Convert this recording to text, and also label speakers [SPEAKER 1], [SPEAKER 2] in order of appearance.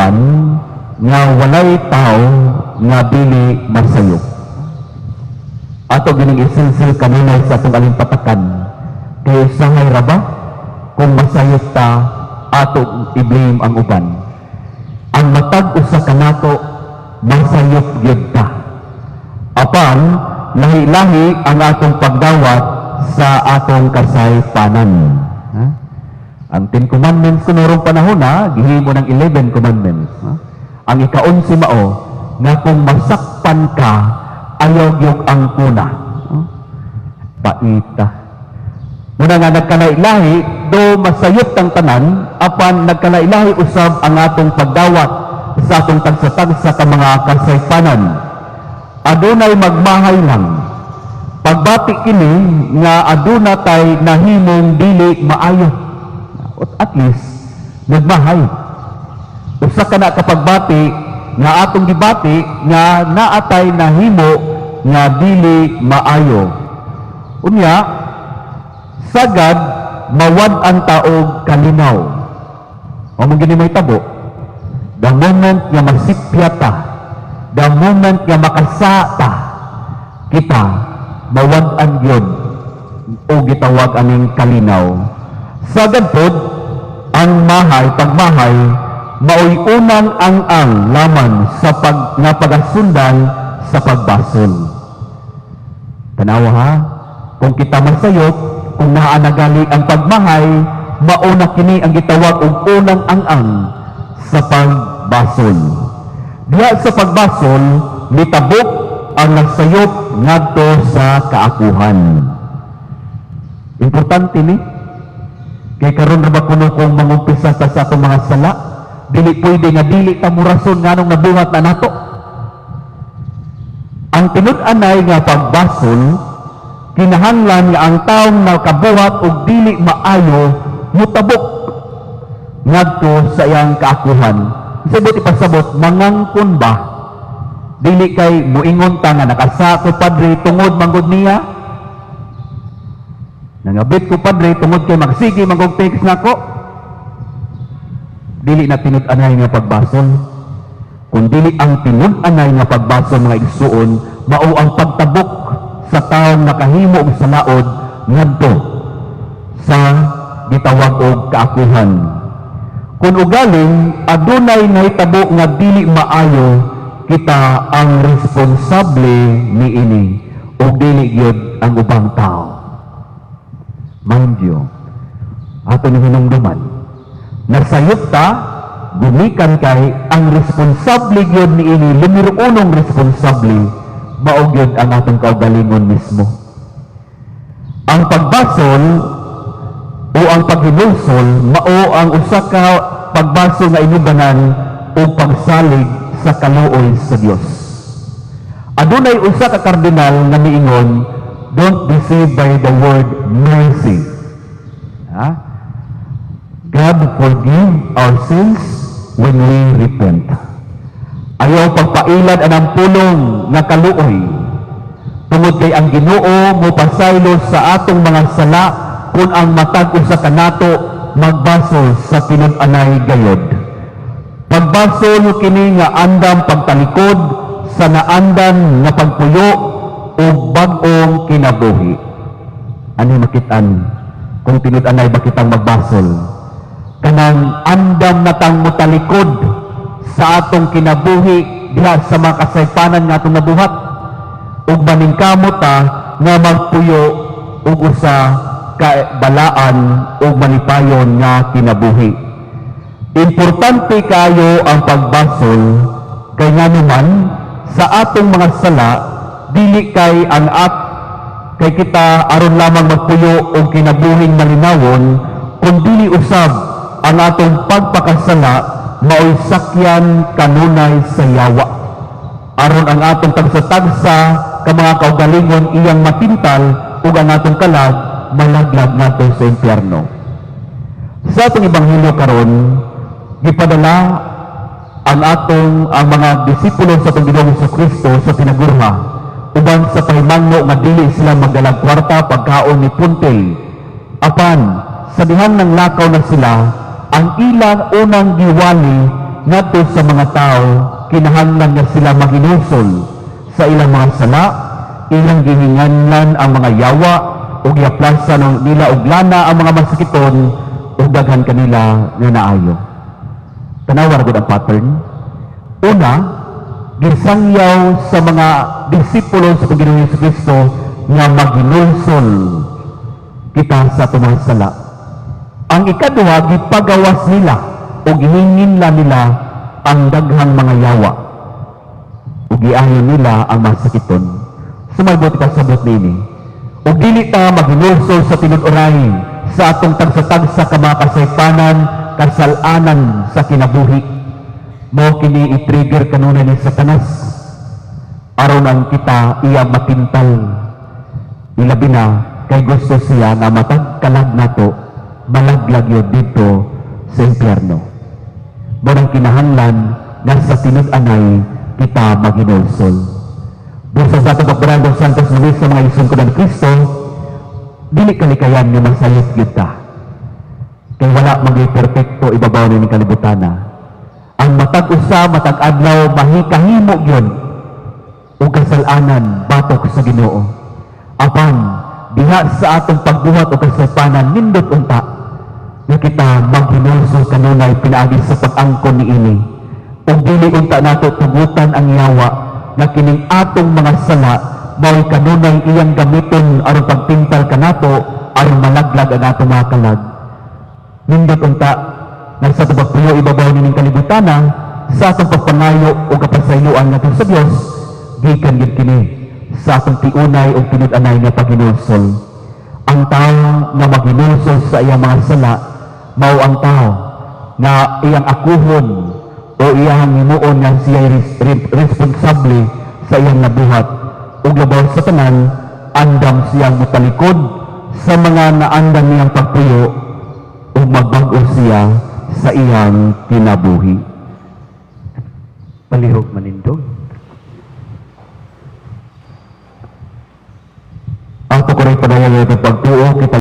[SPEAKER 1] man nga walay tao nga dili masayop. Ato gining isilsil kanunay sa atong alimpatakan. Kay usahay ra ba kung masayop ta, ato i-blame ang uban. Ang matag usa kanato, masayop gyud ta. Apan lahi-lahi ang atong pagdawat sa atong kasaypanan. Ha? Ang 10 Commandments kuno rong panahon na, gihimo ng 11 Commandments. Ha? Ang ikaonse mao nga kung masakpan ka, ayaw gyud angkona. Ha? Paita. Muna nga nagkalailahi, do masayop tang tanan, apan nagkalailahi usab ang atong pagdawat sa atong tagsa-tagsa ka mga kasaypanan. Adunay magmahay lang. Pagbati kini nga aduna tay nahimong dili maayo. At least nagmahay. Usa ka na kapagbati nga atong gibati nga naatay nahimo nga dili maayo. Unya, sagad mawad-an ta og kalinaw. O man gini may tabo. The moment nga masipya ta, the moment nga makasata kita, mawad-an gyud o gitawag aning kalinaw. Sagad pod ang mahay, pagmahay, maoy unang ang-ang laman sa pag nga pagasundan sa pagbasol. Tanawa ha, kung kita masayop, kung naa nagali ang pagmahay, mauna kini ang gitawag og unang ang-ang sa pagbasol. Diha sa pagbasol, mitabok ang nasayop ngadto sa kaakuhan. Importante ni kay karon ra ba kuno kung mangumpisa ta sa atong mga sala, dili pwede nga dili ta mo rason nganong nabuhat na nato. Ang tinud-anay nga pagbasol, kinahanglan nga ang taong nakabuhat og dili maayo mutabok ngadto sa iyang kaakuhan. Sabot ipasabot, mangangkon ba? Dili kay muingon ta nga nakasa ko, Padre, tungod manggod niya. Nangabit ko, Padre, tungod kay magsige manggog text nako. Dili na tinud-anay nga pagbasol. Kung dili ang tinud-anay nga pagbasol, mga igsuon, mao ang pagtabok sa taong nakahimo og salaod ngadto sa gitawag og kaakuhan. Kung ugaling adunay nahitabo nga dili maayo, kita ang responsable niini ug dili gyud ang ubang tao. Mind you, ato ni hinumduman, nasayop ta, gumikan kay ang responsable gyud niini, numero unong responsable, mao gyud ang atong kaugalingon mismo. Ang pagbasol o ang paghinulsol mao ang usa ka pagbasol nga inubanan o pagsalig sa kaluoy sa Dios. Adunay usa ka kardinal nga miingon, "Don't deceived by the word mercy." Ha? God forgive our sins when we repent. Ayaw pagpailad anang pulong nga kaluoy. Tungod kay ang Ginoo mo pasaylo sa atong mga sala kung ang matag usa kanato magbasol sa tinud-anay gayod. Pagbasol kini nga andam pagtalikod sa naandan nga pagpuyo o bag-ong kinabuhi. Ano makitaan kung tinud-anay ba kitang magbasol? Kanang andam na tang mutalikod sa atong kinabuhi diha sa mga kasaypanan nga atong nabuhat ug maningkamot ta nga magpuyo ug usa ka balaan ug malipayon nga kinabuhi. Importante kayo ang pagbasol kay nganuman sa atong mga sala, dili kay ang at kay kita aron lamang magpuyo og kinabuhing malinawon, kun dili usab ang atong pagpakasala maoy sakyan kanunay sa yawa aron ang atong tagsa-tagsa ka mga kaugalingon iyang matintal ug ang atong kalag malaglag ngadto sa impyerno. Sa atong ebanghelyo karon, gipadala ang atong ang mga disipulo sa atong Ginoong Kristo sa tinagurha uban sa pahimangno nga dili sila magdalag kwarta, pagkaon ni puntil. Apan sa dihang nanglakaw na sila, ang ilang unang giwali ngadto sa mga tao, kinahanglan nga sila maghinulsol sa ilang mga sala, ilang gihinganlan ang mga yawa ug giaplasan nila og lana ang mga masakiton ug daghan kanila nga naayo. Tanawa ra gud ang pattern. Una, gisangyaw sa mga disipulo sa Panginoong Hesus Kristo nga maghinulsol kita sa atong mga sala. Ang ikaduha, gipagawas nila o gihinginla nila ang daghang mga yawa ug giayo nila ang masakiton. Sumay buot pasabot nini. Ug dili ta maghinulsol sa tinud-oray sa atong tagsa-tagsa ka mga kasaypanan, kasalanan sa kinabuhi. Mao kini i-trigger kanunay ni Satanas aron ang kita iya matintal. Ilabi na kay gusto siya nga matag kalag nato malaglag yun dito sa impyerno. Mao nang kinahanglan nga sa tinud-anay kita maghinulsol. Busa sa atong pagbarangong Santos Luis sa mga igsoon ko ni Kristo, dili kalikayan nga masayop gyud ta. Kay wala magay perpekto ibabaw ni kalibutana. Ang matag usa, matag adlaw, mahikahimo gyud og kasalanan batok sa Ginoo. Apan diha sa atong pagbuhat og kasaypanan, nindot unta nga kita maghinulsol kanunay pinaagi sa pag-angkon niini. Ug dili unta nato tugutan ang yawa nga kining atong mga sala mao'y kanunay iyang gamiton aron pagtintal kanato aron malaglag ang atong mga kalag. Nindot unta nga sa atong pagpuyo ibabaw nining kalibutana, sa atong pagpangayo o kapasayloan ngadto sa Dios, gikan gid kini sa atong tiunay o tinud-anay nga paghinulsol. Ang tao nga maghinulsol sa iyang mga sala mao ang tao nga iyang akuhon o iyang himuon nga siya responsable sa iyang nabuhat, ug labaw sa tanan, andam siyang motalikod sa mga naandam niyang pagpuyo ug magbag-o siya sa iyang kinabuhi.
[SPEAKER 2] Palihog manindog.
[SPEAKER 1] Ato ko rin padayag ito pagtuo.